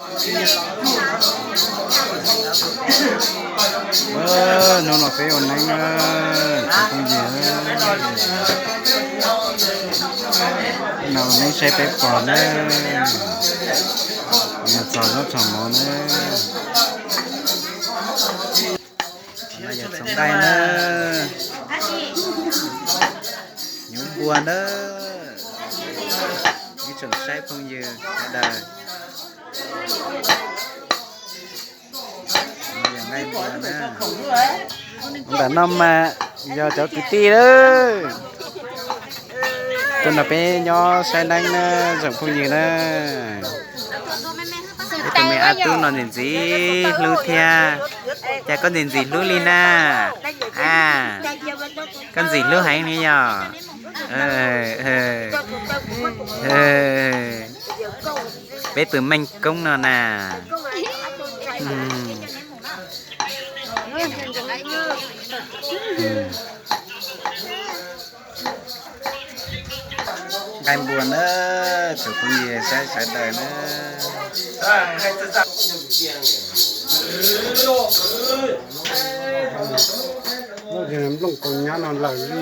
Hnub no peb ua neeb na, tsoom phooj ywg, no ua neeb saib peb pog na, yog txog zaub txog mov na. No yog txaus nqaij na, nyuv npua na, ib tsoom saib phooj ywg sawv daws. Ntawm no mas yog cov kwv tij lawm. Tuaj nrog peb nyob saib neeb na, tsoom phooj ywg na. Peb tus me Ab Tub no ntxim ntxim hlub thiab. Cas koj ntxim ntxim hlub li na? A, koj ntxim hlub heev li yog. Peb tus Meej Koob no na. Nqaij npua na, tsoom phooj ywg saib sawv daws na. Nplooj koos nyab no lawm li.